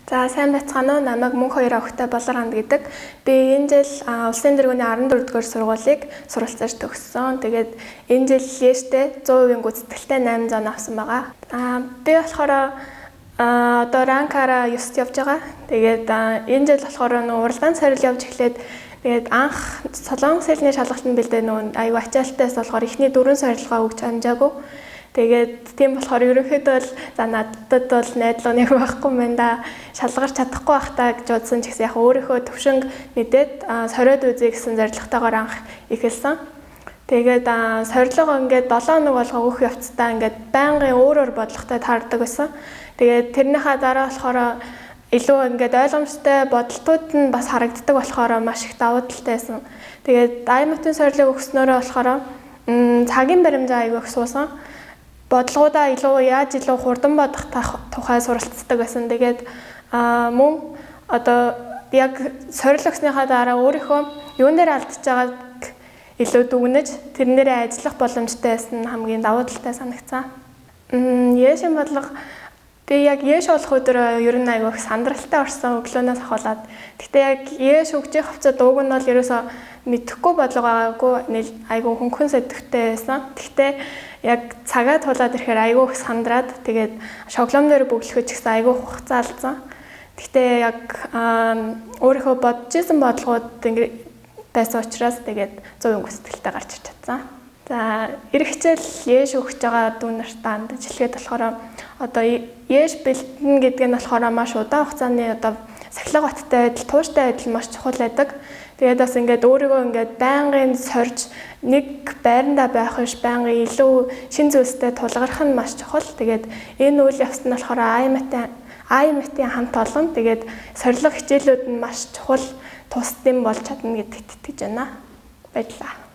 За, сайн байцгаана уу? Намайг Мөнх хоёр охтой Болор ханд гэдэг. Би энэ жил Улсын тэргүүний 14-р сургуулийг суралцаж төгссөн. Тэгээд энэ жил ЕШ-тэй 100% гүйцэтгэлтэй 8 зон авсан байгаа. Би болохоор одоо ранкаараа 9-т явж байгаа. Тэгээд энэ жил болохоор нөгөө уралдаан сорил явж эхлээд, тэгээд анх Солонгос хэлний шалгалтанд бэлдээ нөгөө аюу ачаалтаас болохоор эхний 4 сорилгоо өгч амжаагүй. Тэгээд тийм болохоор ерөнхийдөө л за, надад бол найдлага нэг байхгүй юм байна да. Шалгарч чадахгүй бах та гэж бодсон ч гэсэн яг өөрийнхөө төвшинг мэдээд сориод үзье гэсэн зорилготойгоор анх эхэлсэн. Тэгээд сорилго ингээд 7 хоног болгоо өгөх явцдаа ингээд байнгын өөр өөр бодлоготой таардаг байсан. Тэгээд тэрнийхээ дараа болохоор илүү ингээд ойлгомжтой бодолтууд нь бас харагддаг болохоор маш их давуу талтай байсан. Тэгээд IMAT-ын сорилгыг өгснөөрөө болохоор цагийн баримжаа аягүй их суусан, бодлогоудаа илүү яаж илүү хурдан бодох тухай суралцдаг байсан. Тэгээд мөн одоо яг сорил өгснийхаа дараа өөрийнхөө юун дээр алдчихж байгааг илүү дүгнэж, тэрэн дээрээ ажиллах боломжтой байсан нь хамгийн давуу талтай санагцсан. ЕШ-ийн бодлого, би яг ЕШ болох өдрөө ер нь айгүй их сандралтай орсон өглөөнөөс ахуулаад. Гэхдээ яг ЕШ өгч явах хугацаанд уг нь бол ерөөсөө мэдэхгүй бодлого байгаагүй, айгүй хөнгөн сэдэвтэй байсан. Гэхдээ яг цагаа тулаад ирэхээр айгүй их сандраад, тэгээд шоглом дээр бөглөхөж гэсэн айгүй хугацаа алдсан. Гэхдээ яг өөрийнхөө бодож исэн бодлогууд ингэ байсан учраас тэгээд 100% гүйцэтгэлтэй гарч ирч чадсан. За, ирэх хичээл ЕШ өгч байгаа дүү нартаа хандаж хэлэхэд болохоор одоо ЕШ бэлтэн гэдэг нь болохоор маш удаан хугацааны одоо сахилга баттай байдал, тууштай байдал маш чухал байдаг. Тэгээд бас ингээд өөрийгөө ингээд байнгын сорж, нэг байрандаа байх биш, байнгын илүү шин зүйлстэй тулгарх нь маш чухал. Тэгээд энэ үйл явц нь болохоор IMAT-ийн хамт олон, тэгээд сорилго хичээлүүд нь маш чухал тусдим болж чадна гэдэгт итгэж байна. Баярлалаа.